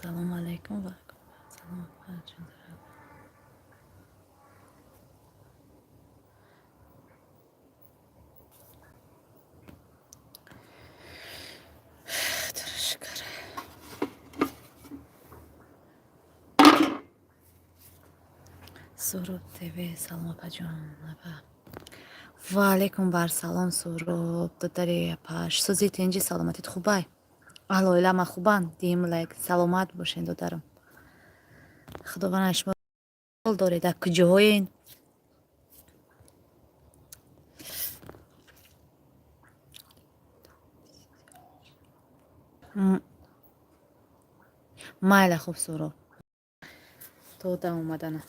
Салому алайкум ва салом. Апаҷон. Шукр. Суроб ТВ, салом, апаҷон. Апа, ва алайкум бар салом, Суроб додари апаш. Сӯзи, тинҷи, саломатит хубай? Аҳлу оилама хубанд? Дим лайк. Саломат бошен, додарам. Худованд шумо доред. Дар куҷоҳоен? Майла, хуб, Суроб, то дам омадана.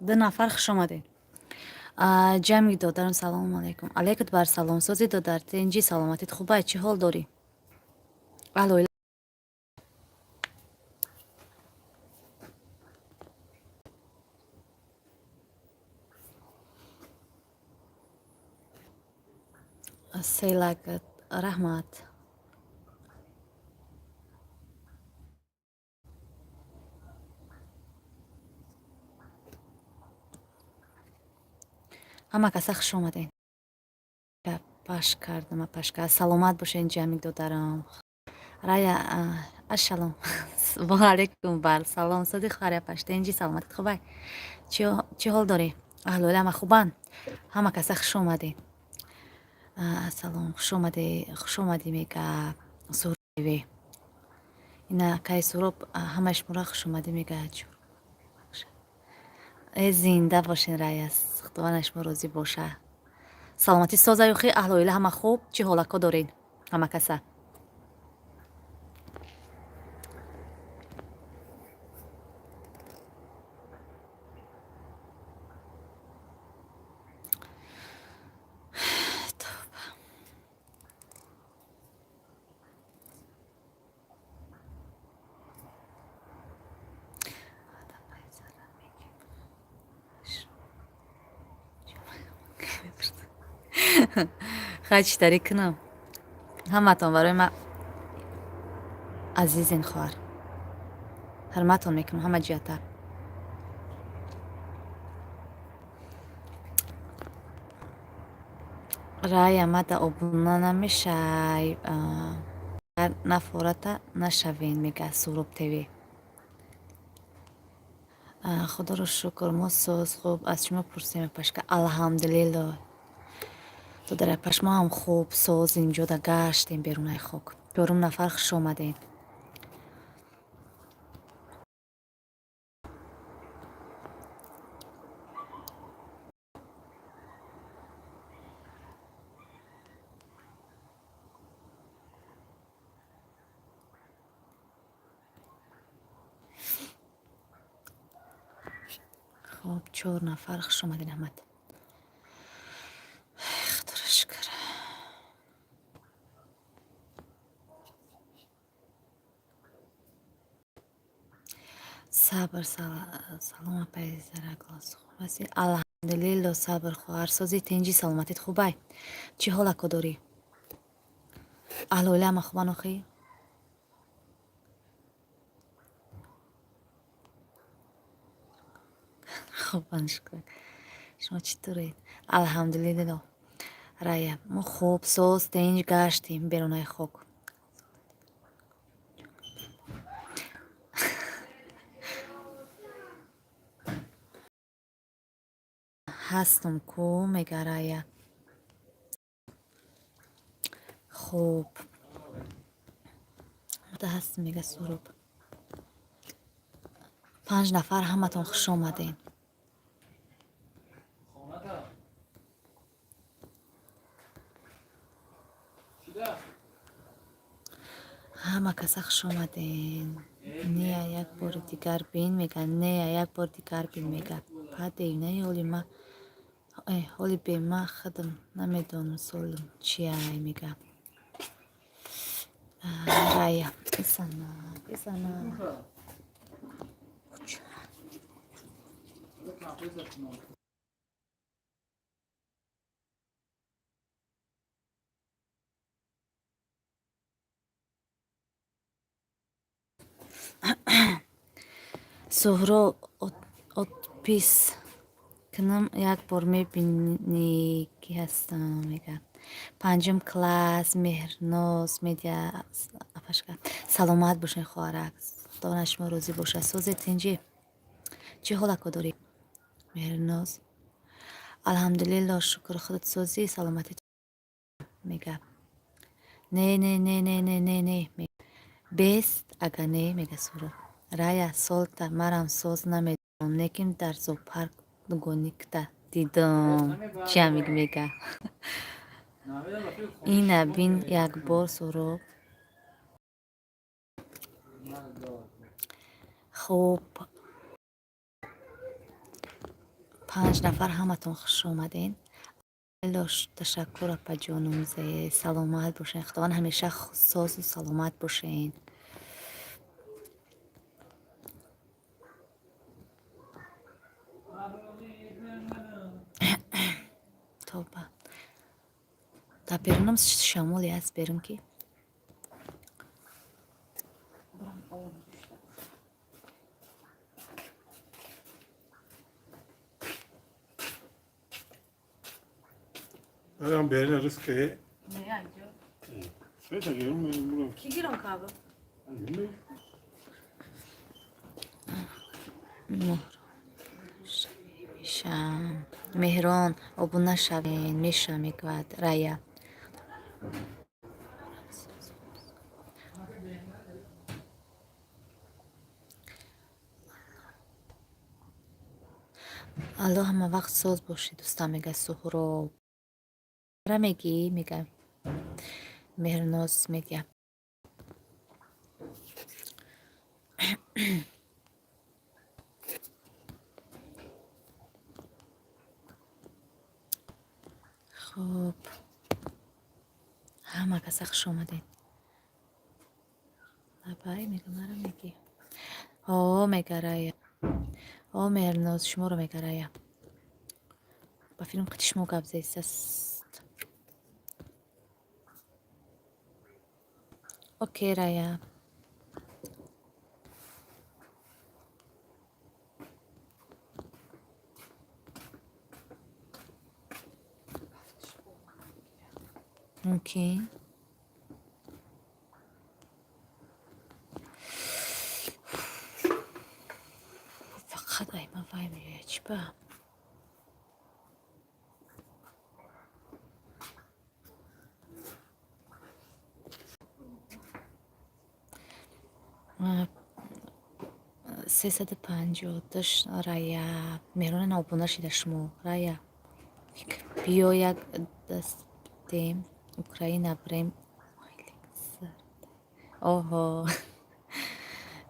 Ду нафар, хуш омадед. Ҷамъи додарам, салому алайкум. Алайкут бар салом. Сози, додар, тинҷи, саломатит хубай? Чӣ ҳол дорӣ? Аҳлу селак, раҳмат. Ҳама каса хуш омадед. Паш кардам, пашка. Саломат бошед, ҷамъи додарам. Рая, ашалом, ва алайкум бар салом. Соди, хоҳари апаш, тинҷи, саломатит хубай? Чӣ ҳол дорӣ? Аҳлу оила ҳама хубанд? Ҳама каса хуш омадед. Салом, хуш омадӣ, хуш омадӣ, мега Суробе. Ина акаи Суроб ҳамаи шуморо хуш омадӣ мега. Э, зинда бошен, Рая, Худованд аз шумо розӣ боша. Саломатӣ соза, юхи, аҳлу оила ҳама хуб? Чӣ ҳолатҳо доред, ҳама каса? Тавба. Хай, чӣ тари кунам? Ҳаматон барои ман азизен, хоҳар. Ҳурматон мекунам ҳама ҷиҳата. Рая, мада обуна намешай, нафората нашавен, мега Суроб ТВ. Худоро шукр, мо соз, хуб. Аз шумо пурсем, апашка. Алҳамдулилло, додари апаш, мо ҳам хуб, созем, ҷода гаштем берунаи хок. Чорум нафар, хуш омадед. Хоб, чор нафар, хуш омадед, аҳмад. Худоро шукр. Сабр, салом, апаи Зараглос, хуб ҳастӣ? Алҳамдулилло, Сабр хоҳар, сози, тинҷи, саломатит хубай? Чӣ ҳолако дорӣ? Аҳлу оила ҳама хубан охӣ? Хубан, шукр. Шумо чӣ туред? Алҳамдулилло, Рая, мо хуб, соз, тинҷ, гаштем берунаи хок. Ҳастум ку, мега Рая. Хуб, ҳастум, мега Суроб. Панҷ нафар, ҳаматон хуш омадед. Ҳама каса хуш омаден. Нея, як бори дигар бин, мега. Нея, як бори дигар бин, мега. Паде не, ҳоли ма, ҳоли бема худам намедонам солим чиай, мега Рая. Исана, исана. Суҳроб, отпись кунам, як бор мебинӣ, ки ҳастам, мега. Панҷум класс, Меҳрноз медиа апашка. Саломат бошед, хоҳарак, Худованд аз шумо розӣ бошад. Созе, тинҷӣ, чӣ ҳолако дорӣ, Меҳрноз? Алҳамдулилло, шукр, худат созӣ, саломатӣ, мега. Не, не, не, не, не, не, не бест, ага не, мега Суҳроб. Рая солта марам соз намедонам, лекин дар зоопарк дугоникта дидам. Чиамиг, мега. Ина бин якбор, Суҳроб. Хуб, панҷ нафар, ҳаматон хуш омадед. Ташаккур, апаҷонум, саломат бошед. Худованд ҳамеша созу саломат бошед. Тоба, дар берунам шамоле аст, берун ки. Adam berine rızkı. Sveta gel. Ки гирон каба? Мешам. Меҳрон, обуна шавен, меша, мегӯяд Рая. Алло, ҳама вақт соз бошӣ, дӯстам, мега Суҳроб. Ра мегӣ, мега Меҳрноз медиа. Хуб, ҳама каса хуш омадед. Лабай, мега, мара мегӣ? Ҳо, мега Рая. О, Меҳрноз, шуморо мега Рая. Ба филм қити шумо гап зестаст. Окей, Рая. Мумкин. Фақат Хат айма вай меояд, чӣ ба? 352 Рая Меҳрона обуна шида шумо. Рая, биё, як дастем, Украина бирем. Оҳо,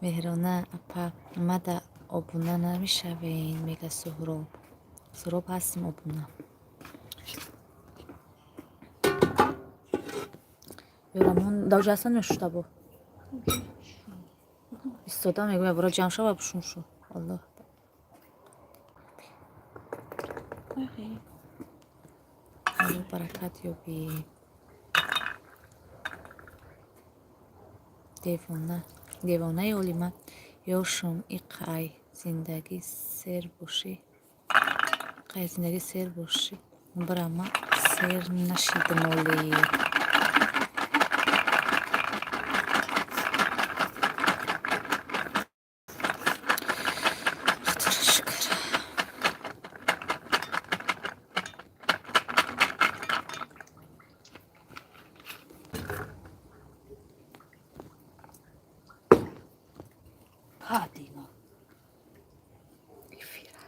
Меҳрона апа, мада обуна намешавен, мега Суҳроб. Суҳроб, ҳастем обуна. Ёрамон даоҷа ҳастан ё шуштабо истода мегӯя, буро ҷамъ шава, бушун шу. Аллоҳ аллоҳ баракат ёбӣ. Девона, девонаи олима ёшум, иқай зиндагӣ сер бошӣ, иқай зиндагӣ сер бошӣ, бира, ма сер нашидам олӣ. Худоро шукр. Hadina. Эфира.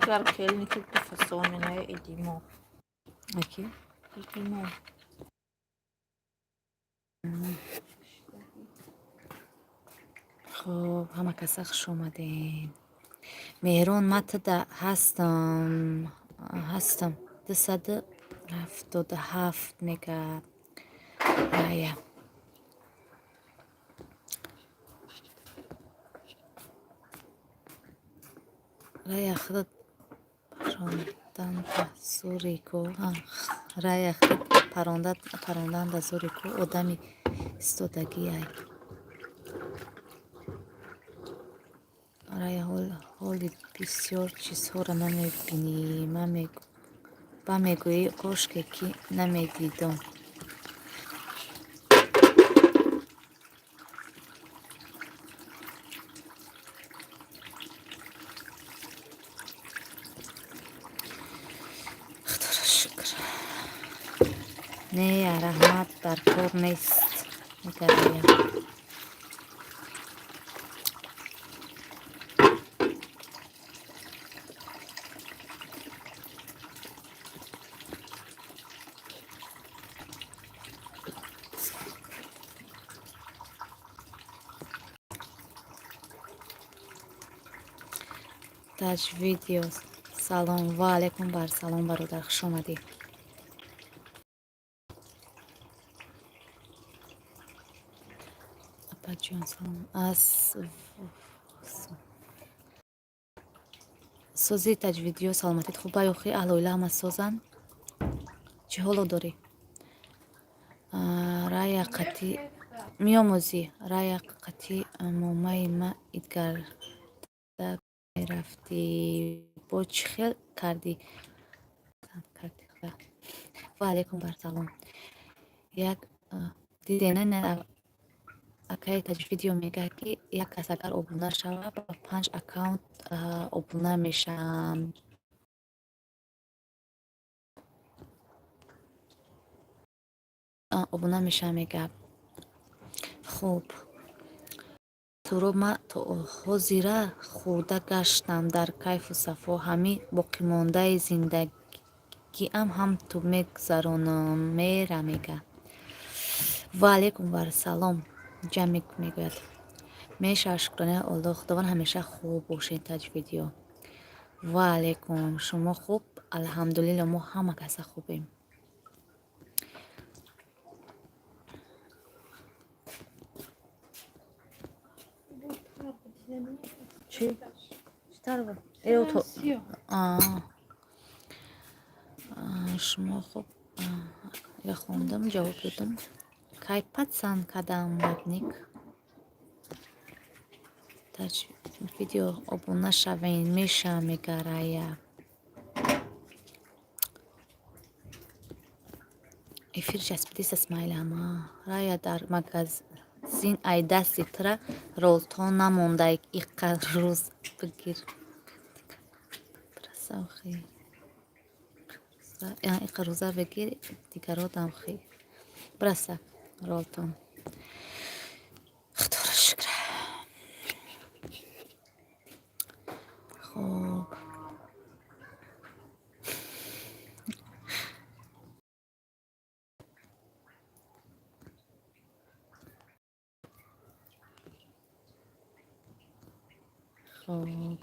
Igår kväll ni klippte fasonerna i Dimo. Аки? I Dimo. Хуб, ҳама каса хуш омадем. Меҳрон, ма туда ҳастам, ҳастам. 277 мега Рая. Рая, худат парондан ба зури ку. Рая, худат парондан ба зури ку, одами истодагиай. Рая, ҳоли бисёр чизҳоро намебинӣ, ба мегӯӣ, кошке ки намедидом. Худоро шукр. Не, раҳмат, дар кор нест, мега Рая. Таҷ видео, салом. Ва алайкум бар салом, бародар, хуш омадӣ. Апаҷон, салом. Аз сози Таҷ видео, саломатит хуб охи, аҳли оила ҳама созанд? Чӣ ҳоло дорӣ? Рая қатӣ меомӯзӣ. Рая, қатӣ момаи ма идгарда мерафтӣ, бо чӣ хел кардӣ? Ва алайкум бар салом. Як дидена, акаи Таҷвидио мегӯяд, ки як кас агар обуна шавад, ба панҷ аккаунт обуна мешавам. Обуна мешавам, мегӯяд. Хуб. Туро ма то ҳозира хӯрда гаштам дар кайфу сафо, ҳамин боқимондаи зиндагиам ҳам ту мегузаронам, мера, мега. Ва алайкум вассалом, Ҷамик мегӯяд. Мешавад, шукронаи Аллоҳ, Худованд ҳамеша хуб бошед, Таҷвидиё. Ва алайкум, шумо хуб? Алҳамдулилло, мо ҳама каса хубем. Чӣ? Чӣ тарва? Э, то. А. Шумо хуб? Я хондам, ҷавоб додам. Кай патсан кадам родник? Таҷ видео обуна шавен, меша, мега Рая. Эфир часпидист Исмаилама. Рая, дар магазин ай дасти тра ролтон намондай, иққа рӯз бигир. Расавхи. Иққа рӯза бигир, дигародам хи. Браса ролтон. Худоро шукр. Хуб. Хуб.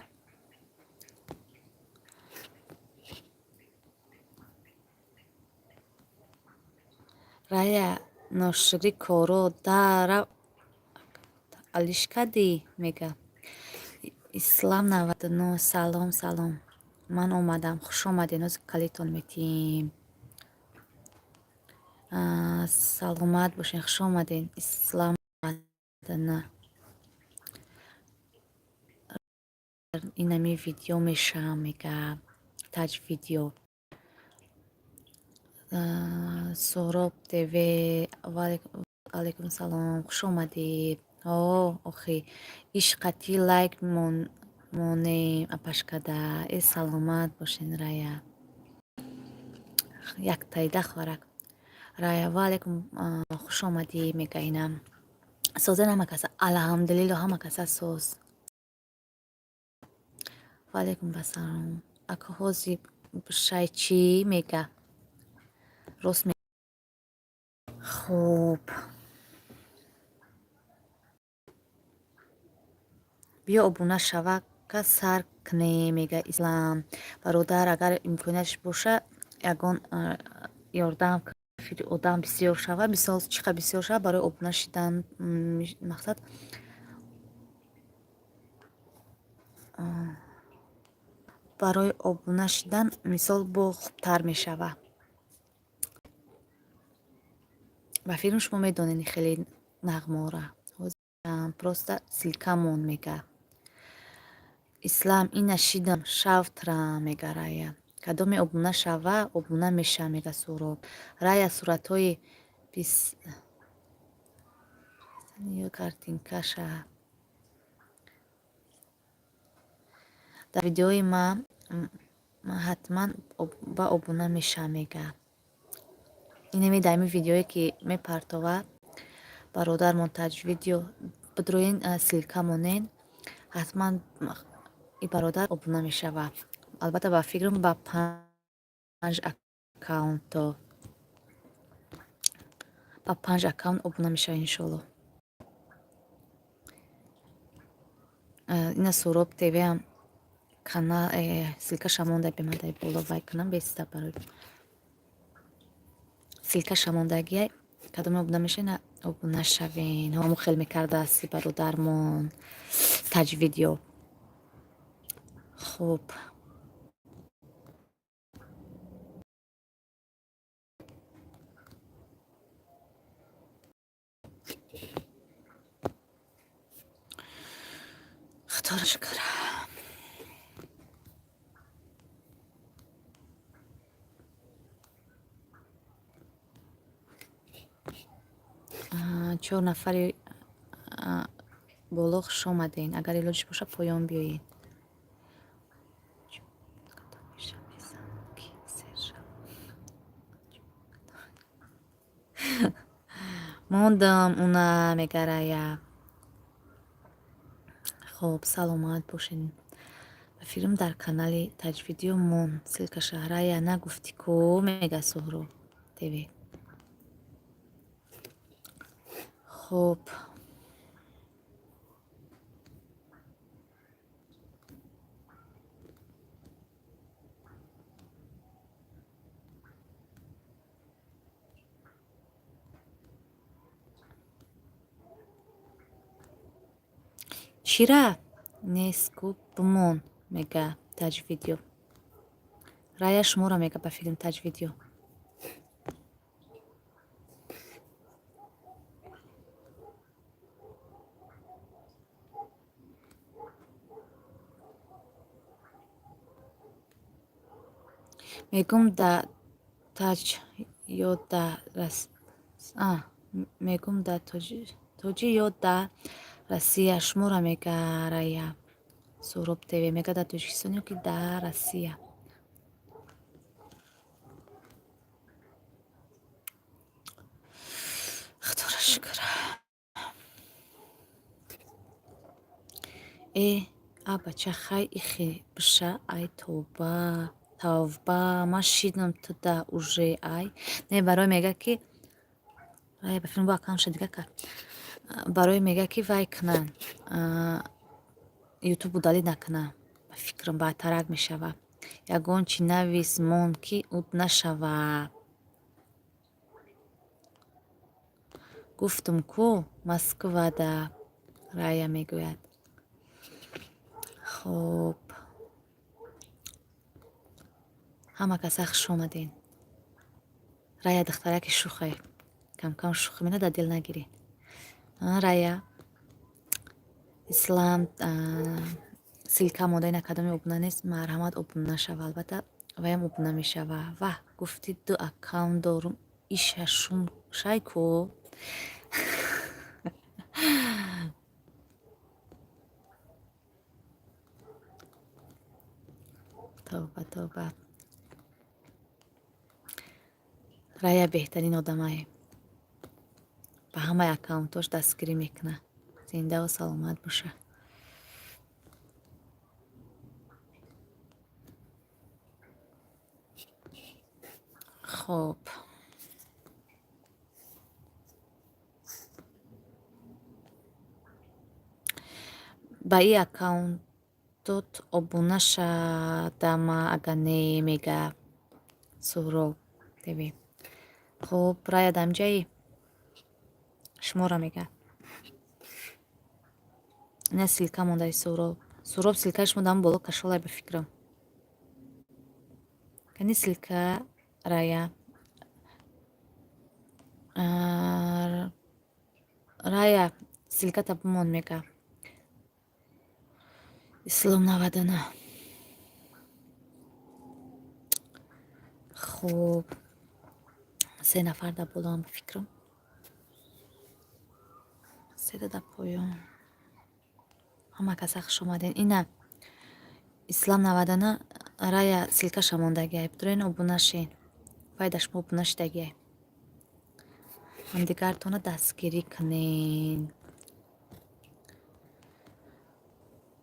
Рая, ношукрӣ коро дара алиш кардӣ, мега. Ислам 99, салом, салом. Ман омадам. Хуш омадед. Ҳозир калитон метиҳем. Саломат бошед. Хуш омадед. Ислам 99. Инами видео мешавам, мега. Таҷ видео. Суҳроб ТВ, алайкум салом, хуш омадед. О, охи, ишқати лайк монем, апашкада. Э, саломат бошен, Рая. Яктаида хӯрак. Рая, ва алайкум, хуш омадӣ, мега инам. Созен ҳама каса, алҳамдулилло, ҳама каса соз. Ва алайкум ассалом. Ака, ҳози бушай чӣ, мега? Рост. Хуб. Биё, обуна шавака сар кунем, мега Ислам. Бародар, агар имкониятш боша, ягон ёрдам, одам бисёр шава, мисол, чӣ қадр бисёр шава, барои обуна шидан мақсад барои обуна шидан, мисол, бо хубтар мешава. Ба фикрам, шумо медонед хеле нағмора. Просто ссылка мон, мега. Ислам, ина шидам, шавтра, мега Рая. Кадоме обуна шава, обуна меша, мега Суҳроб. Рая, суратҳои пис картинкаша дар видеои ман ҳатман ба обуна меша, мега. Инами дар ҳамин видеое ки мепартова бародармон Таҷ видео, бидроен, ссылка монен, ҳатман и бародар обуна мешава. Албатта, ба фикрам, ба панҷ аккаунто, ба панҷ аккаунт обуна мешава, иншоалло. Ина Суҳроб ТВам канал ссылкаша монда, бемадай боло вай кунам беста, барои ссылкаша мондагия. Кадоме обуна мешавед, обуна шавен. Ҳамон хел мекардааст бародармон Таҷ видео. Хуб. Худоро шукр. Чор нафари боло, хуш омаден. Агар илоҷиш боша, поён биёед. Мондам уна, мега Рая. Хуб, саломат бошед. Ба фикрам, дар канали Таҷвидиё мон ссылкаша. Рая, нагуфтӣ ку, мега Суҳроб ТВ. Хуб. Чира нест ку, бимон, мега Таҷвидиё. Рая, шуморо мега, ба фикрам, Таҷвидиё. Мегум да таҷ ё да мегум да тоҷи ё да Россия шуморо мега Рая. Суҳроб ТВ мега дар Тоҷикистон ё ки дар Россия. Худоро шукр. Э, а бача хай ихе биша ай тоба тавба ман шидам туда уже ай. Не барои мега ки рая ба филм бо аккаунтша дига кард. Барои мега ки вай кунанд. Ютуб удалить накунад. Ба фикрам баъдтарак мешавад. Ягон чи навис монд ки уд нашавад. Гуфтум ку Москвада Рая мегӯяд. Хуб. Ҳама каса хуш омаден. Рая духтараки шухе. Камкам шухӣ мена дар дил нагиред. Рая. Ислам ссылка монда ина кадоме обуна нест, марҳамат обуна шава. Албатта ваям обуна мешава. Ваҳ, гуфтӣ ду аккаунт дорум иша шум шай ку. Тавба, тавба. Рая беҳтарин одамае. Ба ҳамаи аккаунтош дастгирӣ мекунад. Зиндаву саломат боша. Хуб. Ба и аккаунтот обуна шадама агар не мега Суҳроб ТВ. Хуб, Рая дамҷаи шуморо мега. Ина ссылка мондаи Суҳроб. Суҳроб ссылкаи шумо дам боло кашолай ба фикрам. Кани ссылка Рая. Рая ссылката бимон мега. Ислом 99. Хуб. Се нафар дар болоам ба фикрам. Сета дар поён. Ҳама каса хуш омаден. Ина Ислам 99 Рая ссылкаша мондагиай. Бидурен обуна шен. Вай дар шумо обуна шидагиай. Ҳамдигартона дастгирӣ кунен.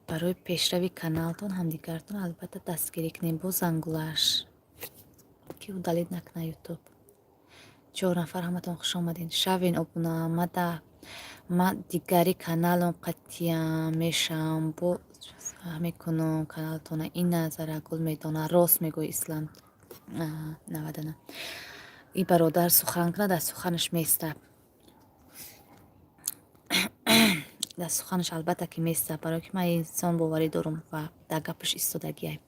Барои пешрави каналтон ҳамдигартон албатта дастгирӣ кунен. Бо зангулаш ки удалить накунад ютуб. Чор нафар ҳаматон хуш омаден. Шавен обуна. Ма дигари каналам қатъиян мешавам. Бо мекунам каналтона. Ина Зарагул медона. Рост мегӯй Ислам 99. И бародар сухан кунад, дар суханаш места. Дар суханаш албатта ки места, барое ки ман инсон боварӣ дорум ва дар гапаш истодагиай.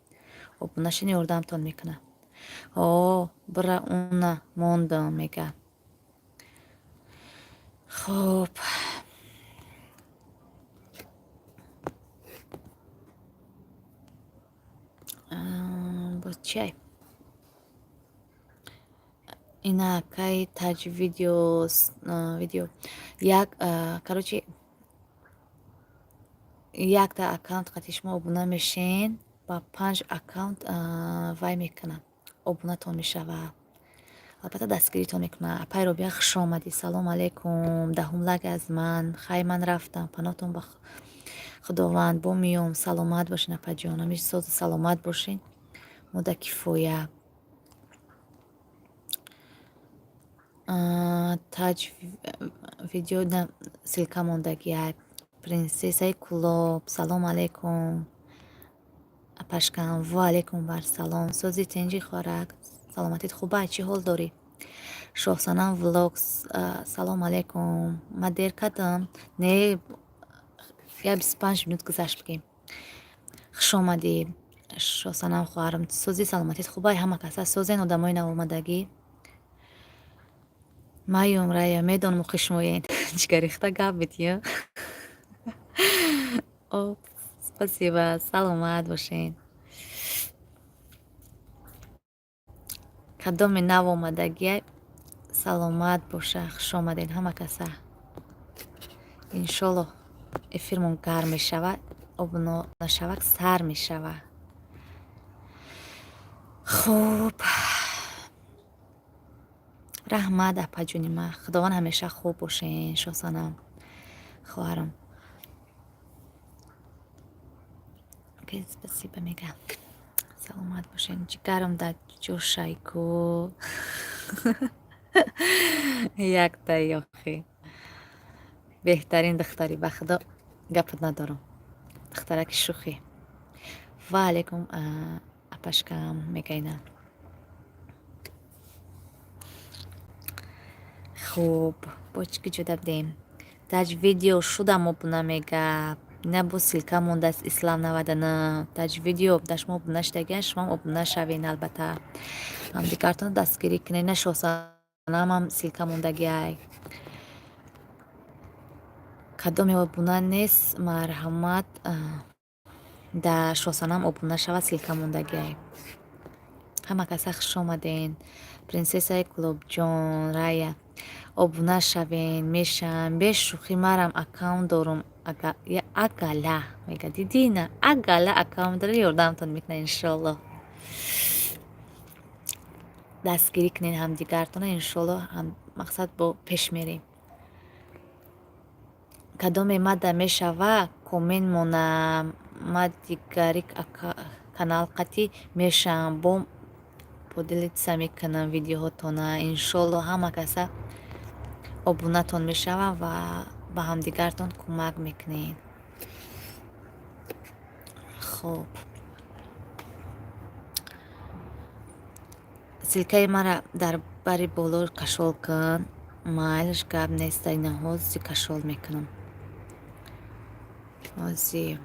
Обуна шин ёрдамтон мекунад. О, бира уна мондам мега. Хуб. Боз чиай? Ина кай таҷ видео видео як короче якта аккаунт қати шумо обуна мешен ба панҷ аккаунт вай мекунад. Обунатон мешава. Албатта дастгиритон мекунад. Апай Робия хуш омадӣ. Салом алейкум. Даҳум лайк аз ман. Хай ман рафтам. Паноҳтон ба Худованд. Бо миём. Саломат бошен апаҷон. Ҳамеша созу саломат бошен. Мода кифоя. Таҷ видео ссылка мондагиай. Принсессаи Кулоб. Салом алейкум. Апашкам. Ва алейкум барсалом. Сози тинҷи хоҳарак. Саломатит хуба? Чӣ ҳол дорӣ? Шоҳсанам влогс. Салом алейкум. Ман дер кардам? Не, я 25 минут гузашт бигем. Хуш омадӣ. Шоҳсанам хоҳарам. Сози саломатит хуба? Ҳама каса созен одамои навомадагӣ. Маём Рая, медонам охи шумоен. Ҷигарихта гап медиҳӣ? О, спасибо. Саломат бошен. Кадоме нав омадагия, саломат боша, хуш омадед ҳама каса. Иншолло, эфирмон гарм мешавад, обуна нашавад, сар мешавад. Хуб, раҳмат, апаҷони ман, Худованд ҳамеша хуб бошен. Шосанам, хоҳарам, спасибо мегам, саломат бошен. Ҷигарам дар ҷошайку яктай охи беҳтарин духтарӣ, ба Худо гапат надорам, духтараки шӯхӣ. Ва алейкум, апашкам, мегайна. Хуб, бо чӣ ки ҷуда будем? Таҷ видео шудам обуна, мега. На, бо ссылка мондааст. Ислам навадана таҷ видео дар шумо обуна шудагиан, шумоам обуна шавен, албатта, ҳамдигартон дастгирӣ кунед. Нашосанамам ссылка мондагиай. Кадоме обуна нест, марҳамат, дар Шосанам обуна шавад, ссылка мондагиай. Ҳама каса хуш омаден. Принсессаи Кулобҷон, Рая, обуна шавен, мешавам. Бешӯхӣ, марам аккаунт дорум, агала мега, дидӣ на, агала аккаунт дора, ёрдамтон мекунад, иншолло. Дастгирӣ кунед ҳамдигартона, иншолло, мақсад бо пеш мерем. Кадоме мада мешава, коммент мона, ма дигари канал қатӣ мешавам, бо поделиться мекунам видеоҳотона. Иншолло, ҳама каса обунатон мешавам ва ба ҳамдигартон кӯмак мекунед. Хуб, ссылкаи мара дар бари боло кашол кун. Майлаш, гап нест, ина ҳози кашол мекунам, ҳози,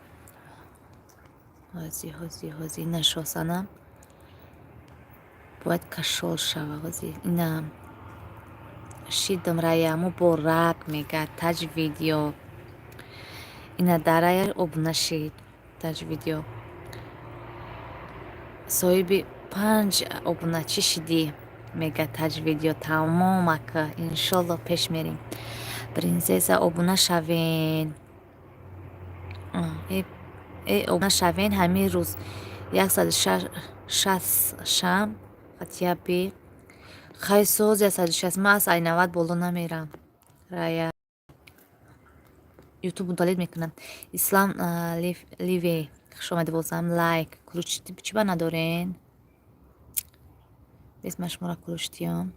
ҳози, ҳози, ҳози. Ина, Шосанам бояд кашол шава ҳози. Ина шидам. Рая муборак, мега таҷ видео. Ина дар Рая обуна шид. Таҷ видео соҳиби панҷ обуначӣ шидӣ, мега таҷ видео. Тамом, ака, иншолло, пеш мерем. Принсесса, обуна шавен, обуна шавен. Ҳамин рӯз 160 шам хатияби хай соз 160. Ман аз ай 90 боло намерам, Рая, Ютуб удалить мекунам. Ислам ливе, хуш омадӣ. Бозам лайк, ключ чӣ ба надорен? Бес, ман шуморо ключ диём.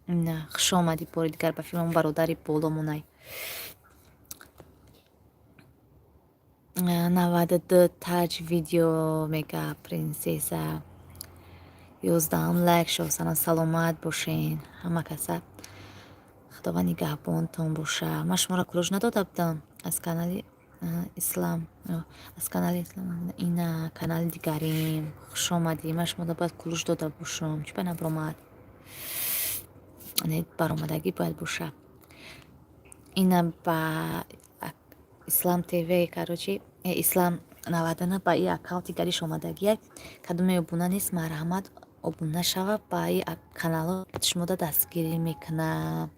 На, хуш омадӣ бори дигар ба филмам, бародари боломонай. 92 таҷ видео, мега принсесса. 11-ум лайк. Шосана, саломат бошен ҳама каса, Худованд нигаҳбонтон боша. Ман шуморо ключ надода будам аз канали Ислам, аз канали Ислам. Ина канали дигарим, хуш омадӣ. Ман шуморо бояд ключ дода бошам, чӣ ба набаромад? Не, баромадагӣ бояд боша. Ина ба Ислам ТВ, короче, Ислам навадана ба и аккаунти гариш омадагия. Кадоме обуна нест, марҳамат, обуна шава ба и канало, шумода дастгирӣ мекунам.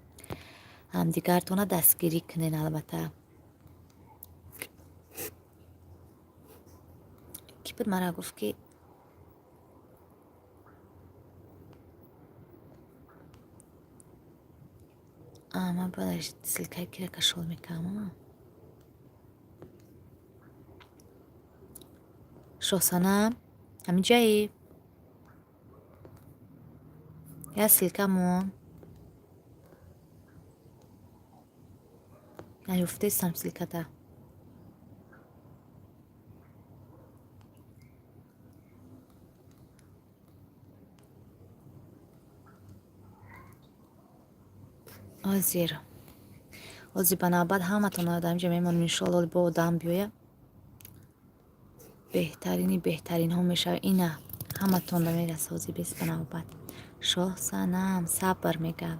Ҳамдигартона дастгирӣ кунен, албатта. Кӣ буд мара гуфт, ки ман бояд ссылкаи кира кашол мекардам? Шоҳсанам, ҳаминҷаи як ссылкамон наёфтестам ссылката. Ҳозир, ҳозир ба навбат ҳаматон дар инҷа мемонем, иншоалло, бо одам биёя, беҳтарини беҳтаринҳо мешавад. Ина ҳаматонда мераса ҳозир, бес, ба навбат. Шоҳсанам, сабр, мега.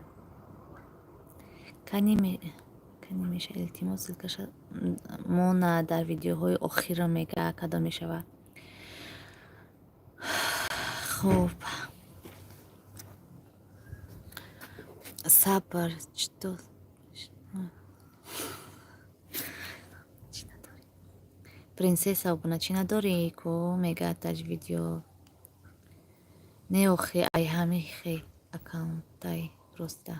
Кани меша, илтимос, ссылкаша мона дар видеоҳои охирро, мега. Кадом мешавад? Хуб. Сабр, что чӣ надорӣ? Принсесса обуна чӣ надорӣ ку, мега таҷ видео. Не, охи, ай ҳами хе аккаунтай просто.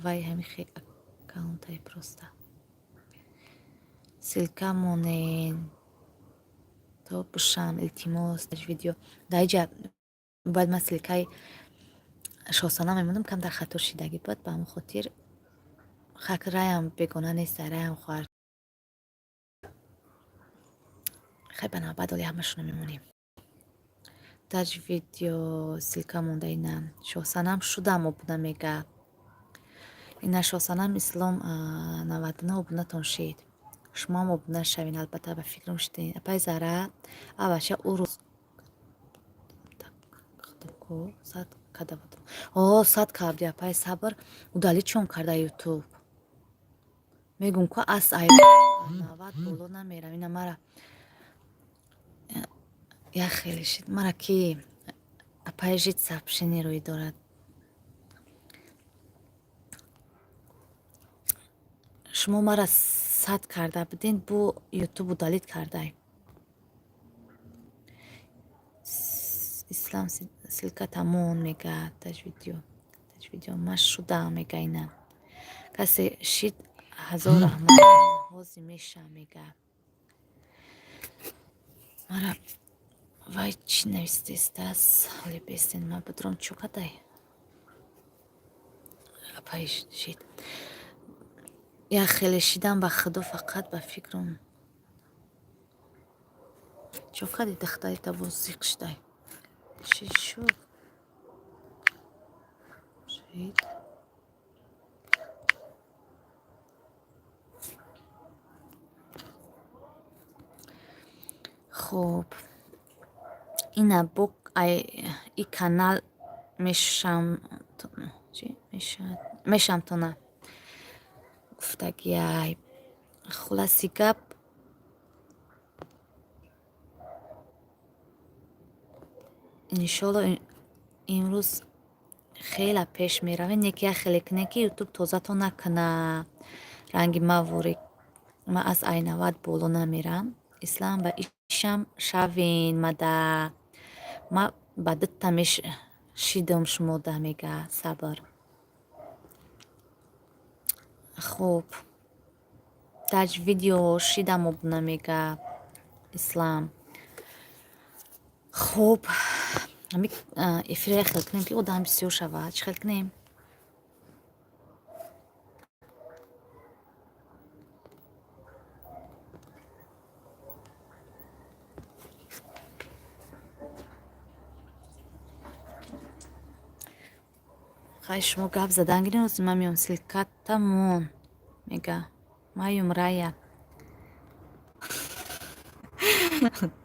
Вай ҳами хе аккаунтай просто. Ссылка монен то бушам, илтимос, таҷ видео. Даиҷа бояд ман ссылкаи Шоҳсанам мемондам, камтар хато шидагӣ буд, ба ҳамон хотир хак раям бегона неста, раям хоҳар. Хай, ба навбат оли ҳамашонро мемонем. Таҷ видео ссылка монда ина. Шоҳсанам шудам обуна, мега. Ина Шоҳсанам Ислом 99 обунатон шид. Шумоам обуна шавин, албатта, ба фикрам шидин. Апай Зара, аваша урӯз сад када будам. О, сад карди, апай Сабр, удалить чон карда ютуб. Мегум ку ас ай 90 боло намерам. Ина мара як хеле шид. Мара ки апай жид сообщение рӯй дорад. Шумо мара сад карда будин, бу ютуб удалить кардай. Ислам ссылка тамон, мега таҷ видео. Таҷ видео ма шудам, мега ина. Касе шид, ҳазор раҳмат, ҳози меша, мега. Мара вай чӣ навистестас? Ҳоли бестен ма будром чӯ кадай? Апай шид. Як хеле шидам ба худо, фақат ба фикрам. Чо кади, духтари табо зиқ шидай? Чӣ шуд? Шид. Хуб. Ина бо ай и канал мешам чӣ мешамтона гуфтагиай. Хулоси гап, иншолло имрӯз хела пеш меравем, не ки як хеле кунем, ки ютуб тозатон накуна. Ранги ма вори ма аз ай 90 боло намерам. Ислам ба ишам шавен мада. Ма ба дутта мешидам шумода, мега Сабр. Хуб. Таҷ видео шидам обуна, мега Ислам. Хуб, ҳами эфира хел кунем, ки одам бисёр шавад. Чӣ хел кунем? Хай, шумо гап задан гирин, ҳозир ман меом. Ссылката мон, мега. Маюм рая.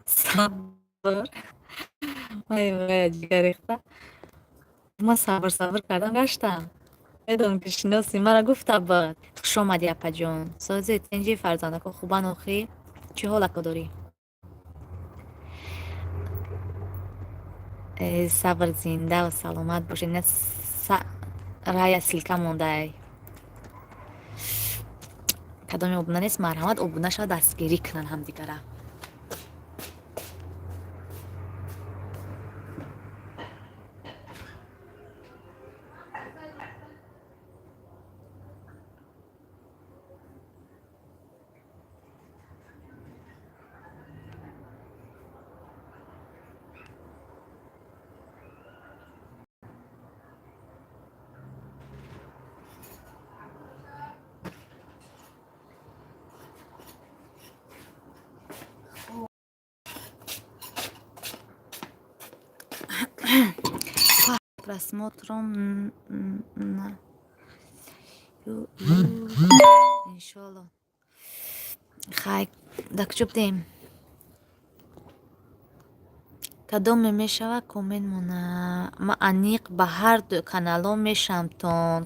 Сабр. Маюм рая ҷигар рехта. Ман сабр сабр кардам, гаштам. Медонам ки шиноси мара гуфта буд. Хуш омадӣ, апаҷон. Сози тинҷи, фарзандако хубан охӣ? Чӣ ҳолако дорӣ? Э, Сабр, зинда ва саломат бошед. Ина рая ссылка мондай. Кадоме обуна нест, марҳамат, обуна шава, дастгирӣ кунанд ҳамдигара. Просмотром на иншолло. Хай, дар куҷо будем? Кадоме мешава, коммент мона. Ма аниқ ба ҳар ду каналҳо мешамтон.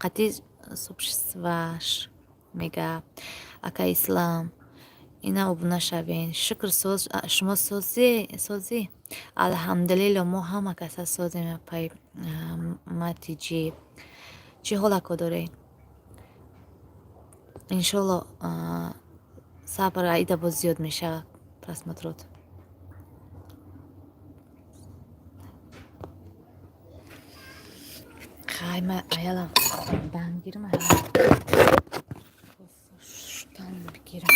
Қатъи субшваш, мега ака Ислам. Ина обуна шавен. Шукр, соз, шумо созӣ? Созӣ? Алҳамдулилло, мо ҳама каса созем, апай Матиҷӣ. Чӣ ҳолако доред? Иншолло, сабр, аида боз зиёд мешавад просмотрот. Хай, ма аялам хондан гирам, шуштан бигирам.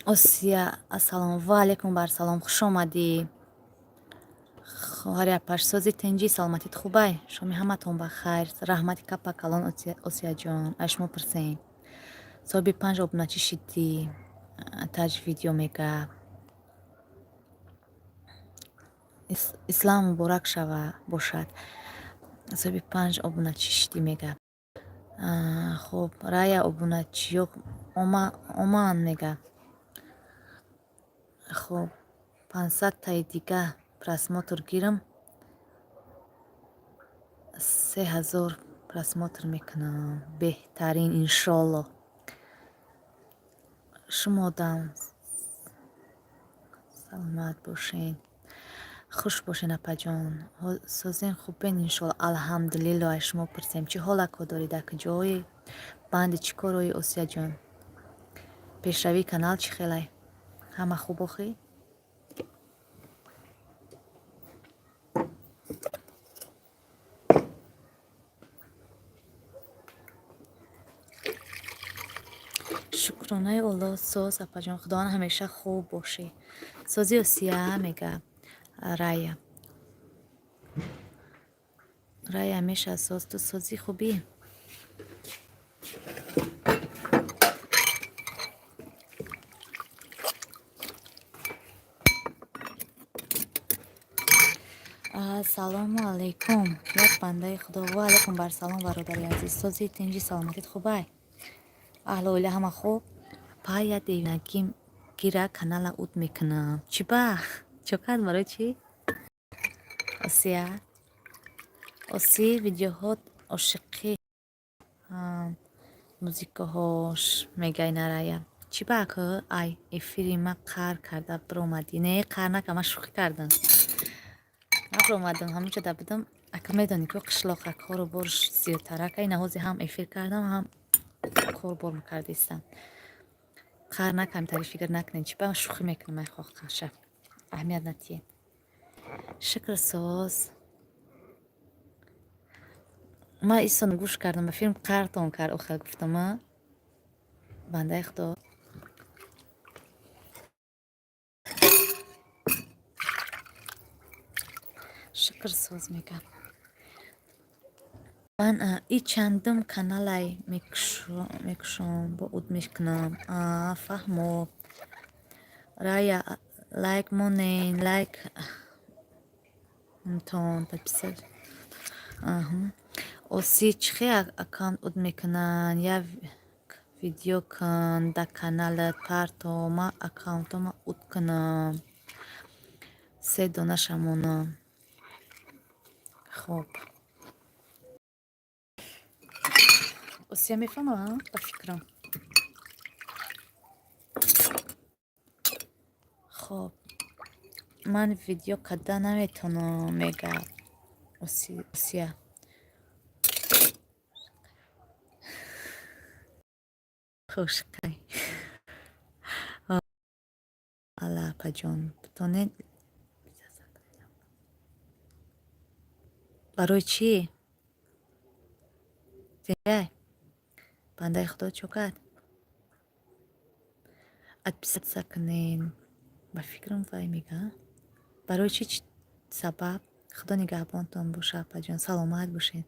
Осия, ассалому ва алайкум бар салом, хуш омадӣ. Хоҳари апаш, сози, тинҷӣ, саломатит хубай? Шоми ҳаматон ба хайр. Раҳмати капа калон, Осияҷон, аз шумо пурсем. Соҳиби панҷ обуначӣ шидӣ. Таҷ видео мега. Ислам муборак шава бошад. Соҳиби панҷ обуначӣ шидӣ мега. Хуб, Рая, обуначиё омаан мега. Хуб, 500-таи дига просмотр гирам, 3000 просмотр мекунам. Беҳтарин, иншолло. Шумодам саломат бошед. Хуш бошед, апаҷон. Созен, хубен, иншолло. Алҳамдулилло, аз шумо пурсем. Чӣ ҳолако дорӣ, дар куҷои? Банди чӣ корои, Осияҷон? Пешравии канал чӣ хелай? Ҳама хуб охӣ? Шукронаи Оллоҳ, соз, апаҷон. Худованд ҳамеша хуб бошӣ. Сози, Осия, мега Рая. Рая ҳамеша соз. Ту созӣ, хубӣ? Ассалому алайкум, як бандаи худо. Ва алайкум бар салом, бародари азиз. Сози, тинҷӣ, саломатит хубай? Аҳлу оила ҳама хуб? Пая девинагим гира, канала уд мекунам. Чӣ ба? Чо кард, барои чӣ? Осия? Оси, видеоҳо ошиқӣ, музикаҳош мегай нарая. Чӣ ба ку ай эфири ма қаҳр карда биромадӣ? Не, қаҳр накард, ман шӯхӣ кардам. Набиромадам, ҳамонҷо да будам. Ака, медонӣ ку, қишлоқа кору борш зиёдтарак. Ай наҳози ҳам эфир кардам, ҳам корбор мекардаистам. Қаҳр накардам, тари фикр накунед. Чӣ ба, шӯхӣ мекунам, ай хоҳ аҳамият натиҳед. Шукр, соз. Ман исон гӯш кардам, ба филм қаҳртон кард, охир гуфтам, а? Бандаи худо. Шукр, соз, мегам. Ман и чандум каналай мекушом, бо уд мекунам. Фаҳмо. Рая, лайк монен, лайк тон подписать. Оси, чӣ хел аккаунт уд мекунанд? Я видео кун дар каналат парто, ман аккаунтома уд кунам. Се донаша монам. Хуб. Осия мефаҳмам, ба фикрам. Хоб. Ман видео карда наметавонам, мега Осия. Хушқай. Алла, апаҷон, битонед. Барои чӣ? Зиндай? Бандаи худо чо кард? Отписаться кунен. Ба фикрам, вай мега. Барои чӣ, сабаб? Худо нигаҳбонтон боша, апаҷон, саломат бошед.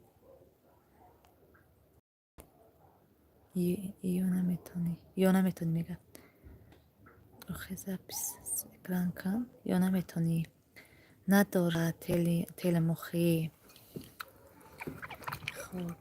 Ё наметонӣ, ё наметонӣ, мега. Охи, запись экран кан, ё наметонӣ. Надорад телемохӣ. Хуб.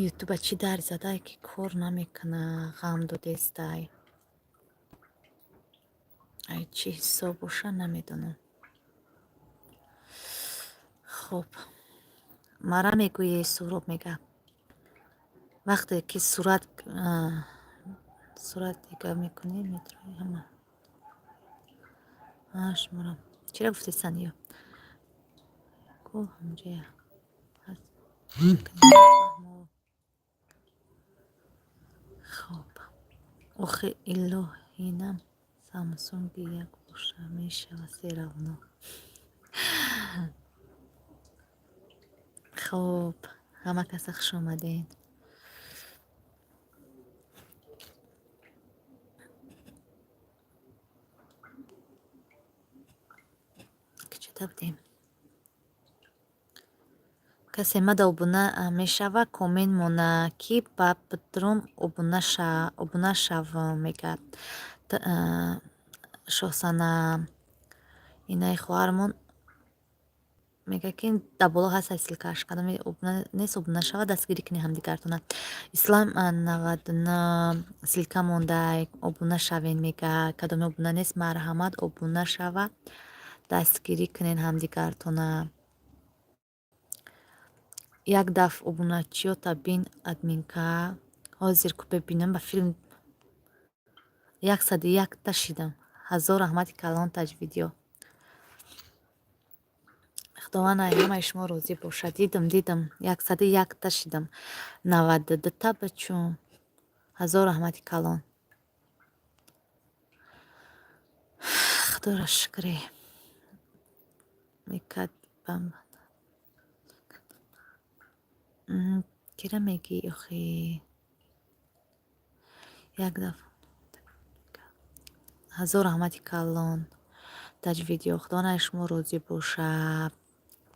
Ютуба чӣ дард задай, ки кор намекуна, ғам додестай. Ай чӣ ҳисоб боша, намедонам. Хуб, мара мегӯе, Суҳроб мега. Вақте ки сурат дига мекунӣ, метрои ҳама. Шуморо чира гуфтесан ё? Ку ҳамҷоя ҳаст. Хуб. Охи, илоҳинам Самсунги як боша, мешава всё равно. Хуб, ҳама каса хуш омадед. Куҷода будем? Касе мада обуна мешава, коммент мона, ки ба бидром обуна шавам, мега. Шоҳсана, инаи хоҳармон мега, ки дар боло ҳаст ссылка ш. Кадоме обуна нест, обуна шава, дастгирӣ кунед ҳамдигартона. Ислам 99 ссылка мондай, обуна шавен, мега. Кадоме обуна нест, марҳамат, обуна шава, дастгирӣ кунед ҳамдигартона. Як дафъ обуначиёта бин, админка. Ҳозир ку бибинам, ба филм 101-та шидам. Ҳазор раҳмати калон, таҷвидиё. Худованд ай ҳамаи шумо розӣ бошад. Дидам, дидам, 101-та шидам. 92-та бачум. Ҳазор раҳмати калон. Худоро шукре. Мекад бам. Кира мегӣ охи? Як дафъ. Ҳазор раҳмати калон. Таҷвидиё. Худованд ай шумо розӣ бошад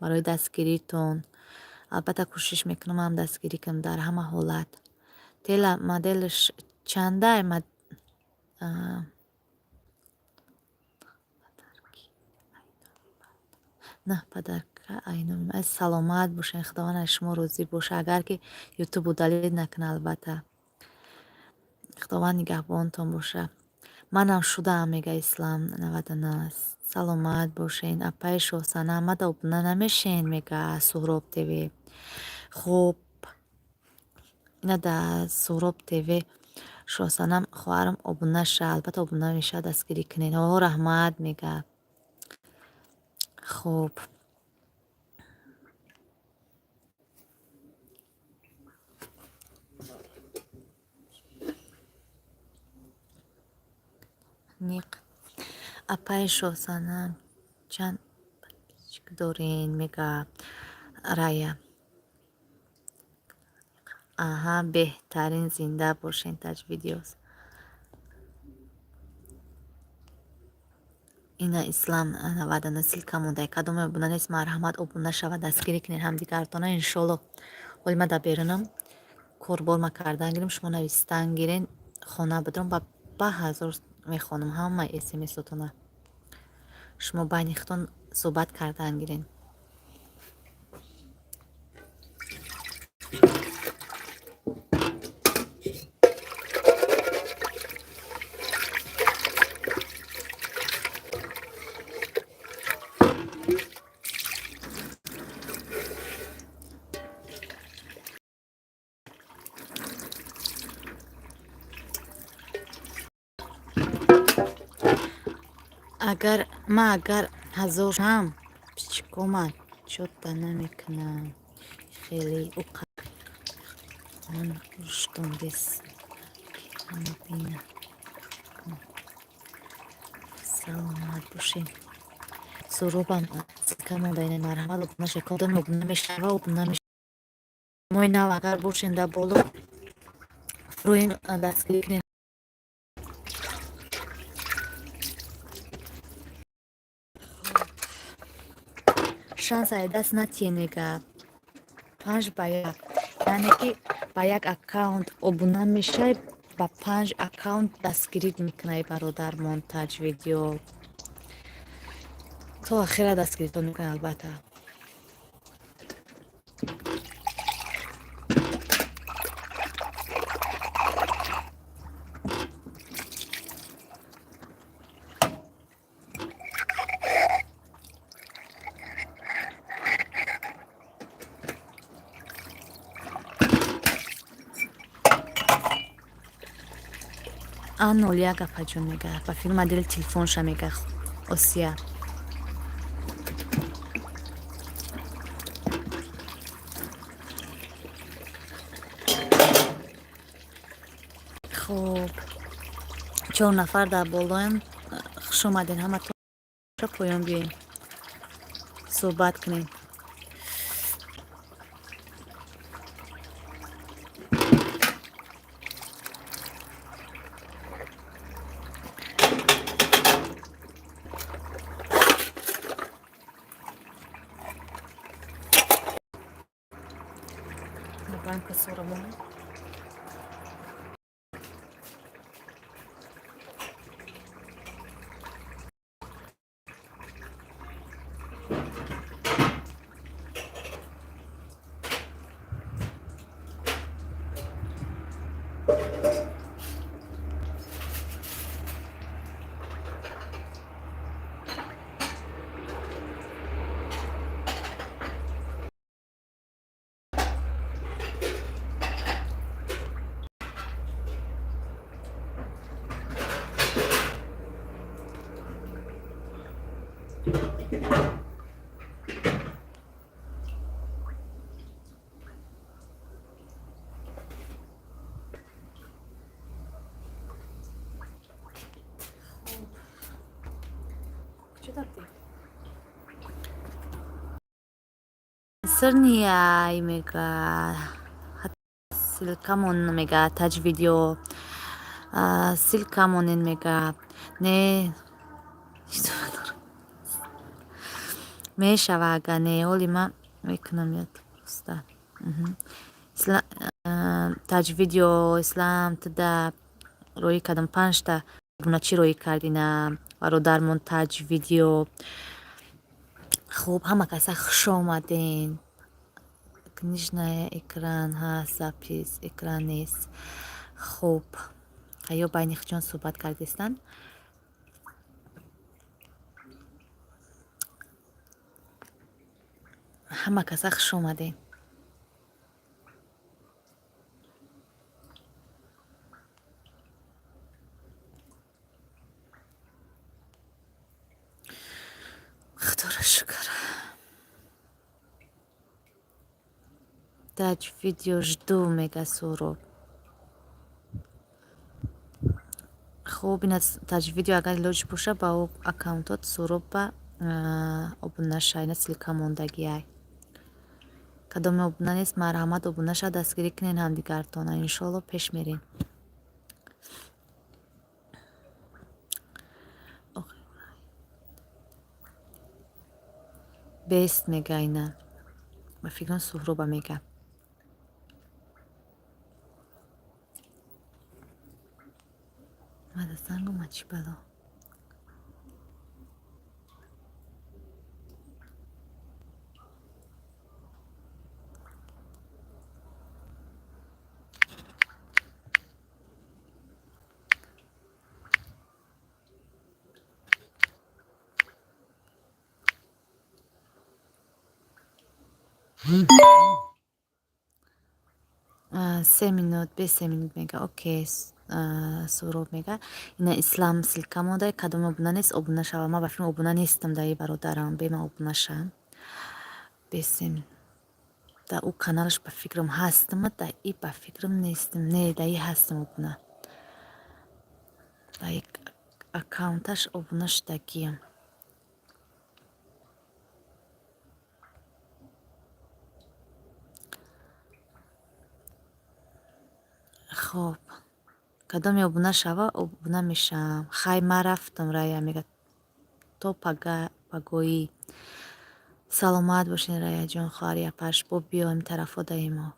барои дастгиритон. Албатта, кӯшиш мекунам, ҳам дастгирӣ кунам дар ҳама ҳолат. Тела моделаш чандай? На подарка айноми. Ай саломат бошед, Худованд аз шумо розӣ бошад. Агар ки Ютуб удалить накунад, албатта. Худованд нигаҳбонтон бошад. Манам шудаам, мега Ислам 99. Саломат бошед. Апаи Шоҳсана, мада обуна намешен, мега Суҳроб ТВ. Хуб, ина дар Суҳроб ТВ Шоҳсанам хоҳарам обуна ша, албатта обуна мешавад, дастгирӣ кунед. О, раҳмат, мега. Хуб. Ниқ. Апаи Шоҳсанам, чанд подписчик дорен, мега Рая. Аҳа, беҳтарин, зинда бошен, таҷвидиёс. Ина Ислам 99 ссылка мондай. Кадоме обуна нест, марҳамат, обуна шава, дастгирӣ кунед ҳамдигартона, иншолло. Ҳоли ман дар берунам, корбор ма кардан гирем, шумо навистан гирен, хона бидром, ба ҳазор мехонам ҳамаи смсотона. Шумо байни худтон суҳбат кардан гирен. Агар ман агар ҳазор шам, пичкома чота намекунам. Хеле ман руштон бес ҳама бина. Саломат бошед. Суробам ссылка монда, ина, марҳамат, обуна шавед. Кодам обуна мешава, обуна мешава. Мои нав агар бошен, дар боло фурӯем, дастгирӣ кунед. Шанс ай даст натиҳе, мега, 5 ба 1, яъне ки ба як аккаунт обуна мешавӣ, ба панҷ аккаунт дастгирӣ мекунай. Бародар, монтаж видео то ахира дастгиритон мекунад, албатта. А 01, апаҷон, мега, ба филм модели телефонша, мега, Осия. Хуб, чор нафар дар болоям. Хуш омадед ҳаматон, поён биёем, суҳбат кунем. Банка соромона. Куҷо рафтӣ? Сирнияй, мега, ссылка мон, мега, таҷ видео ссылка монен, мега, не мешава, ага не, оли ман мекунам ёд просто. Таҷ видео, ислам, туда роӣ кардам, панҷта обуначӣ роӣ кардина, бародармон таҷ видео. Хуб, ҳама каса хуш омаден. Книжная экран ҳаст, запись экран нест. Хуб, ё байни худшон суҳбат кардистанд. Ҳама каса хуш омаден. Худоро шукр. Таҷ видео жду, мега Суроб. Хуб, ина, таҷ видео, агар илоҷ боша, ба ӯ аккаунтот Суроб ба обуна ша. Ина, ссылка мондагиай. Кадоме обуна нест, марҳамат, обуна ша, дастгирӣ кунен ҳамдигартона, иншоалло, пеш мерем. Бест, мега, ина, ба фикрам, Суҳроба мега. Мада занг омад, чӣ бало? 3 минут, бе 3 минут, мега. Окей, Суҳроб мега. Ина, Ислам, ссылка монда, кадом обуна нест, обуна шава. Ман ба филм обуна нестам даи бародарам, бе ман обуна шавам. Бесем да ӯ каналаш, ба фикрам, ҳастам, да и ба фикрам нестам, не, да и ҳастам обуна. Да и Аккаунташ обуна шудагиям. Хоб, кадоме обуна шава, обуна мешавам. Хай, ман рафтам, Рая мега, то пагоҳӣ. Саломат бошед, Раяҷон, хоҳари апаш, бо биёем тарафо даимо.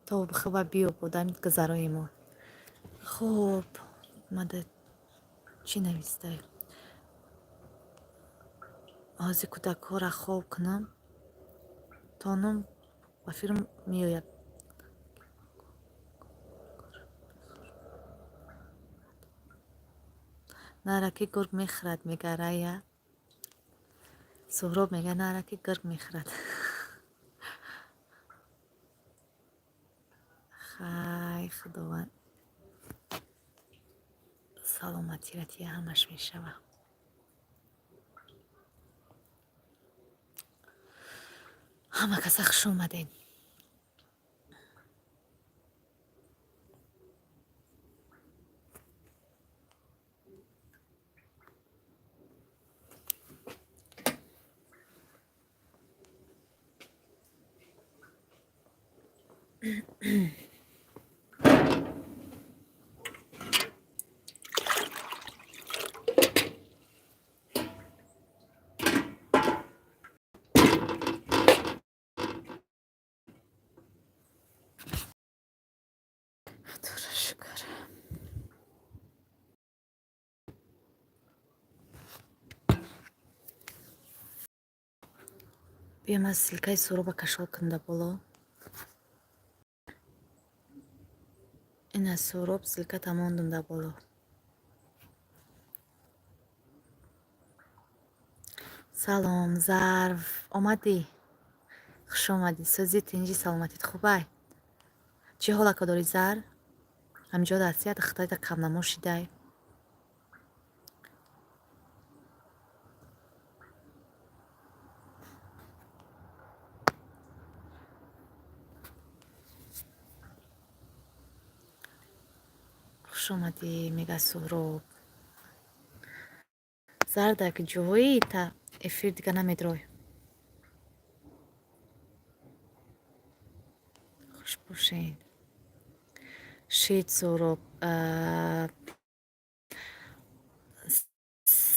То хуба биё, одами гузарои мо. Хуб, мада чӣ навистай? Ҳозир кӯдакҳоро хоб кунам, тонум ба филм меояд. Нараки гург мехӯрад, мега Рая. Суҳроб мега, нараки гург мехӯрад. Хай, Худованд саломатиро тия, ҳамаш мешава. Ҳама каса хуш омадед. Худоро шукр. Биё, ман ссылкаи Суҳроба кашол кунам дар боло. Ина, Суҳроб, ссылката мондум дар боло. Салом, Зарф, омадӣ? Хуш омадӣ. Сӯзи, тинҷи, саломатит хубай? Чӣ ҳолако дорӣ, Зар? Ҳамиҷо дастият хитоита камнамо шидай. Хуш омадӣ, мега Суҳроб. Зар, дар ҷоҳои та эфир дига намедрой. Хуш бошед. Шид, Суҳроб,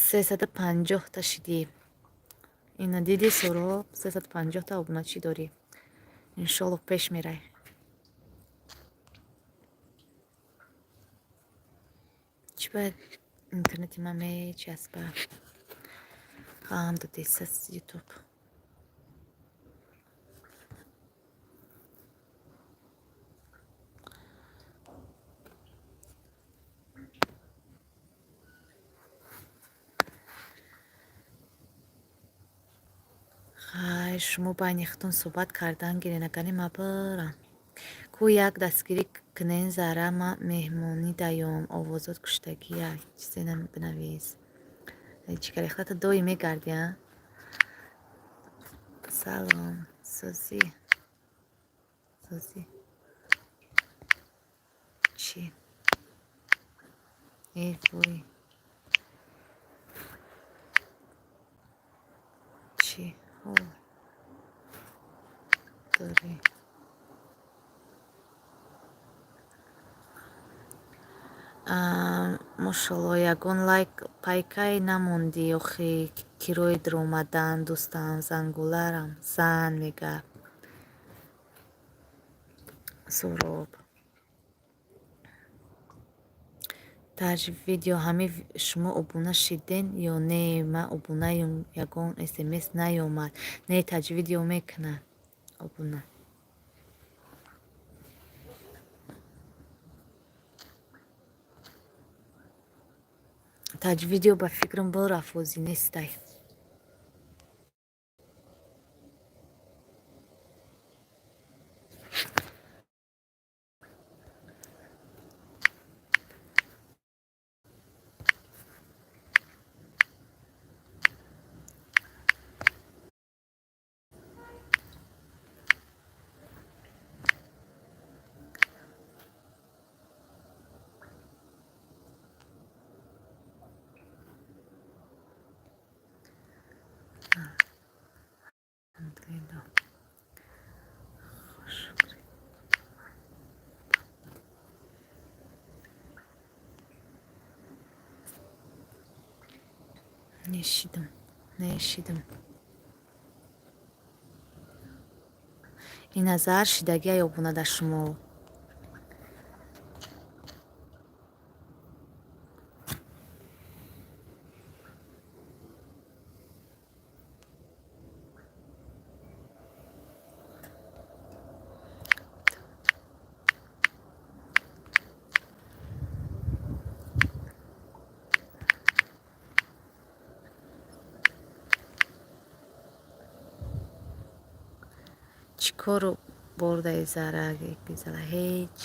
350-та шидӣ. Ина дидӣ, Суҳроб, 350-та обуначӣ дорӣ. Иншоллоҳ, пеш мерай. Чӣ бояд интернети ман мечаспа? Ғам додесас Ютуб. Хай, шумо байни худтон суҳбат кардан гиред, агар не ман бирам. Ку як дастгирӣ кунен, Зара, ман меҳмонӣ даём, овозот куштагия. Чизе бинавис. Чӣ кари, худата доим мегардӣ, а? Салом, сӯзӣ. Сӯзӣ. Чӣ? Э, вой. Чӣ ҳол дорӣ? Мошалло, ягон лайк пайкай намондӣ охи, кирои даромадан, дӯстам, зангуларам зан, мега Суҳроб. Таҷ видео ҳами шумо обуна шиден ё не? Ман обунаюм, ягон смс наёмад. Не, таҷ видео мекунад обуна. Таҷ видео ба фикрам бирафт, ҳозӣ нестай. Нешидам, нешидам. Ин назар шидагия ёбуна дар шумо. Чӣ кору бурдаи зарак бизала ҳеҷ.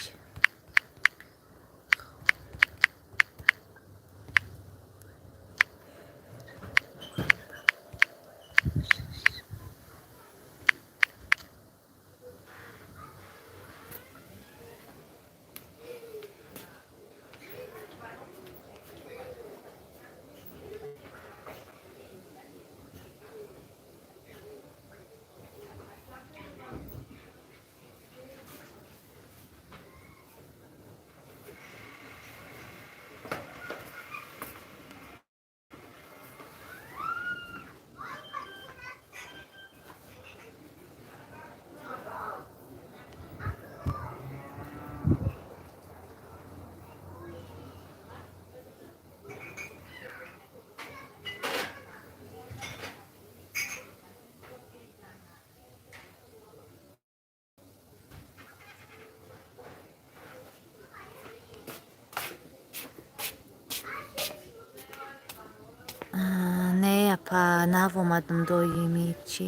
Не, апа, нав омадам доими чӣ?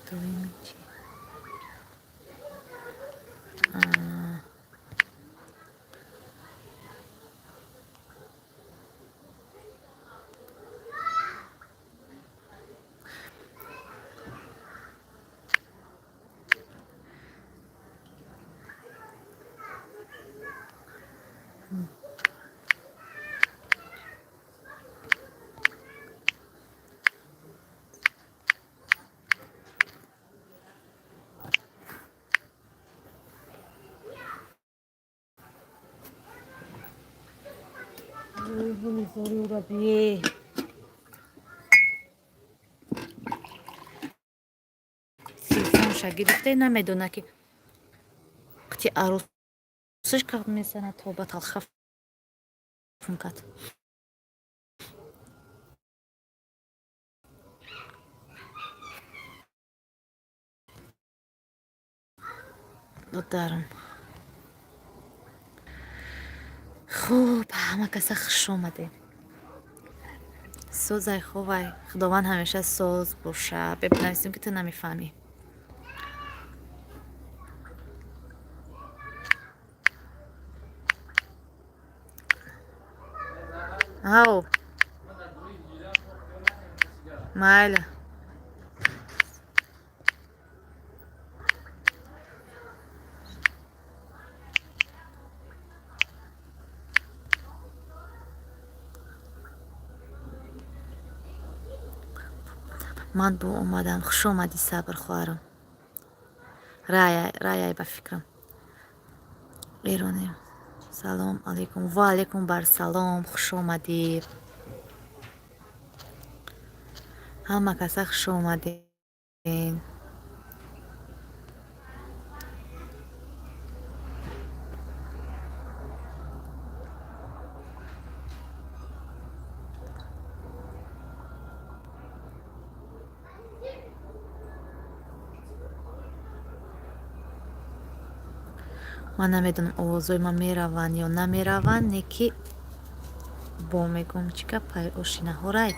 Доими чӣ? Телефонша гирифта намедона ки қити арӯсиш кар мезанад тоба талхаф кард. Додарам. Хуб, ҳама каса хуш омадем. Созай хубай, Худованд ҳамеша соз боша. Бинависем ки ту намефаҳмӣ. Ав. Майли. Ман бо омадам. Хуш омадӣ, Сабр хоҳарам. Рая, раяй ба фикрам. Эронем. Салом алейкум. Ва алейкум бар салом. Хуш омадӣ. Ҳама каса хуш омаден. Ман намедонам овозҳои ман мераванд ё намераванд, не ки бо мегӯм чӣ гапай ошинаҳорай.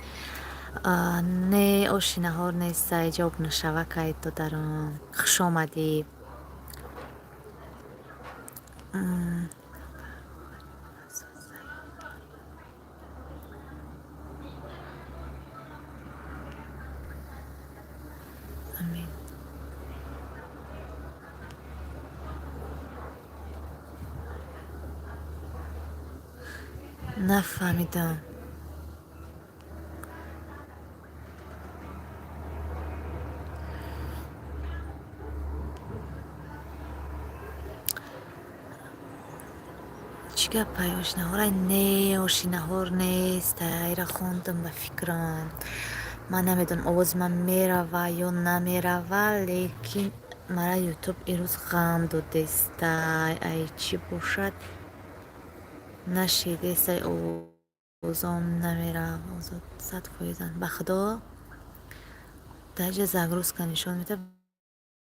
Не, ошинаҳор нестай, ҷавоб нашава кай додарам. Хуш омадӣ. Амин. Нафаҳмидам. Чӣ Гапай, ошинаҳорай? Не, ошинаҳор нест, айра хондам ба фикрам. Ман намедонам, овози ман мерава ё намерава, лекин мара Ютуб ирӯз ғам додестай. Ай чӣ бошад, нашидестай, овозом намерава. Озод 100%-анд, ба худо, даҷа загрузка нишон медиҳад.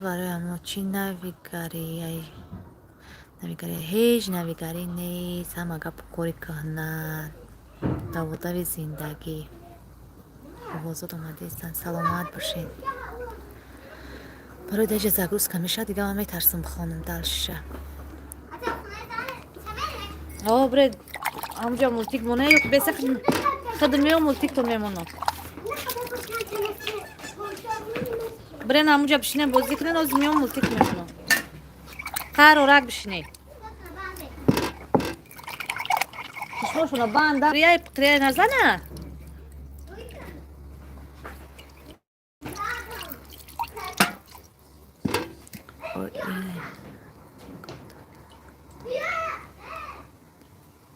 Барои ҳамо чӣ навигарӣ? Ай навигарӣ, ҳеҷ навигарӣ нест, ҳама гапу кори кӯҳна, даводави зиндагӣ. Овозот омадестанд, саломат бошед. Барои даҷа загрузка мешавад, дига ман метарсам бихонам дальше. О, бре, ҳамҷа мултик мона ё беса худ мео мултикто мемонам. Брен, ҳамуҷа бишинем, бозӣ кунен, ози мео мултик мемонам. Қарорак бишинед. Чишмошона банда. Қирияй қирияй назана.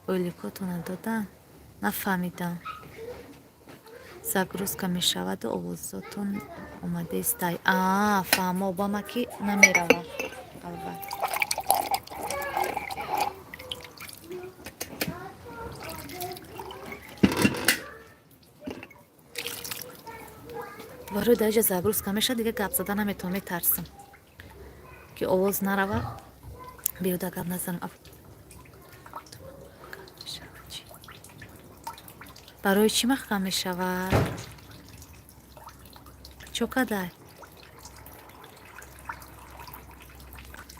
Ойликотона додан? Нафаҳмидам. Загрузка мешаваду овозотон омадестай. А, фаҳмо, обама ки намерава. Албатта. Барои даҷа загрузка мешавад, дига гап зада наметавонам, метарсам, ки овоз нарава, беҳуда гап назанам. Барои чӣ маҳкам мешавад? Чо кадай?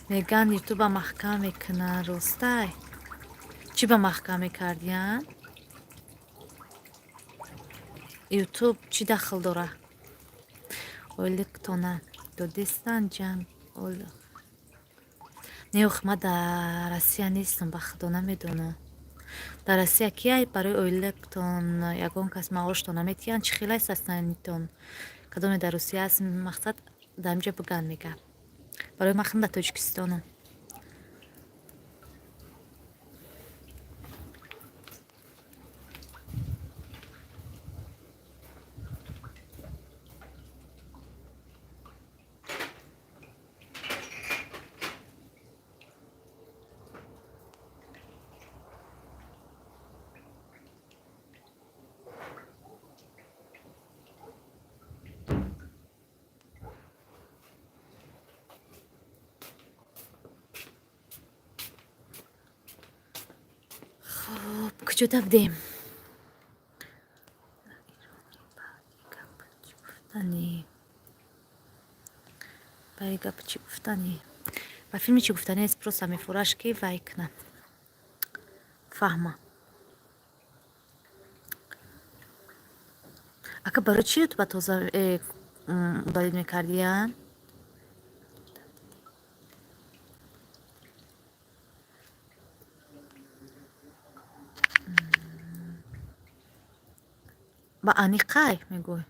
Мегӯянд, Ютуба маҳкам мекунанд, ростай? Чӣ ба маҳкам мекардиянд? Ютуб чӣ дахл дора? Ойликтона додестанд ҷанг. Не, ох, ман дар Россия нестам, ба худо, намедонам. Дар Россия кияй барои ойликтон ягон кас маоштон наметиҳанд? Чӣ хелай састанитон? Кадоме дар Русия аст, мақсад дар инҷа биган мега. Барои ман худам дар Тоҷикистонам. Хуб, куҷода будем? Гуфтанӣ, бари гапи чӣ гуфтанӣ? Ба филми чӣ гуфтанӣ аст, просто мефураш ки вай кунам. Фаҳма. Ака, барои чӣ Ютуба тоза удалить мекардиянд? Ба аниқай мегӯй.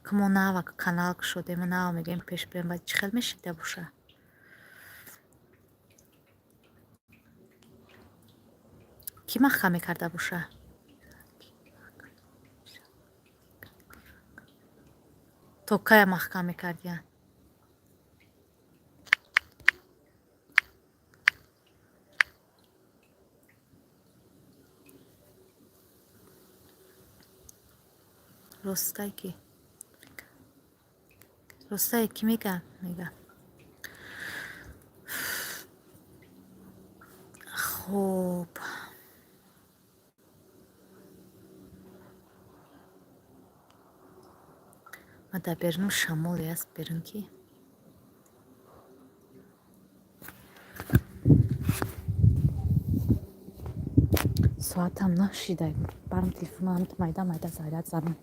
Ки мо нава канал кушодем, нава мегӯем пеш бирем, баъд чӣ хел мешида боша? Кӣ маҳкам мекарда боша? То кая маҳкам мекардиянд? Ростай ки? Ростай кӣ мега? Мега. Хуб. Ман дар берун шамоле аст, берун ки. Соатам нашида. Барм телефонам майда майда заряд задам.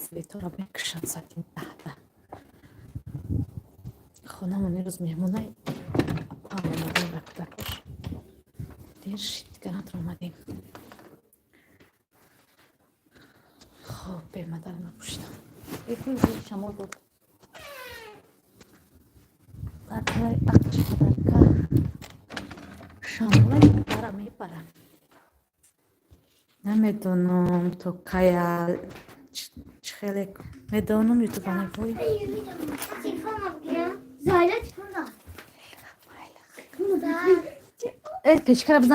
Светора мекушанд соати 10-да. Хонамон ирӯз меҳмонай апам омадем ба кӯдакош. Дер шид, дигар омадем. Хоб, бемадарам напӯшидам. Шамол буд. Шамола мепара, мепара. Намедонам, то кая, чӣ хеле медонам ютубана. Вой. Телефонам бигирам. Зайла, телефон. Э, печкара бизан.